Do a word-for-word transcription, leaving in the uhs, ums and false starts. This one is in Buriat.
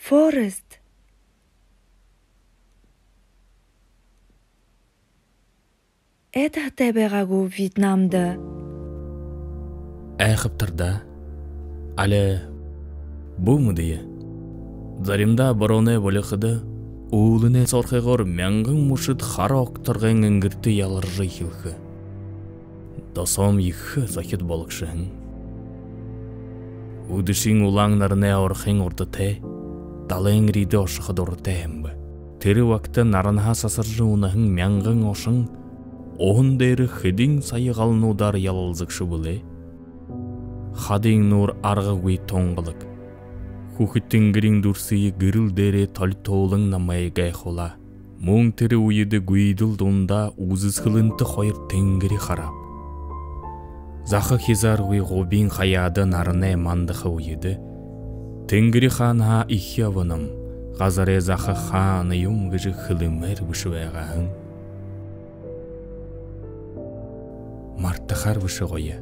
Форрест. Айдаһатай байгаа гү Вьетнамда? Айхабтар даа. Али бү мэдэе. Заримдаа борооной болиходо, үүлэнэй соорхойгоор мянган мүшэд хара огторгойн энгэртэ яларжа эхилхэ. Досоом ехэ зохид бологшо һэн. Үдэшын улаан наранай орохын урда тээ далайн эрьедэ ошохо дуратай һэм бэ. Тэрэ багта наранһаа сасаржа унаһан мянган ошон уһан дээрэ хэдэн сая галнуудаар ялалзагша бэлэй. Хадын нуур аргагүй тунгалаг. Хүхэ тэнгэриин дүрсые гэрэл дээрээ толитуулан намайе гайхуулаа. Мүн тэрэ үедэ гүйдэл дундаа үзэсхэлэнтэ хоёр тэнгэри харааб. Заха хизааргүй губиин хаяада наранай мандаха үедэ тэнгэри хаанаһаа эхи абанам, газарай заха хаана юм гэжэ хэлэмээр бэшэ байгаа һэн. Мартахаар бэшэ гоё.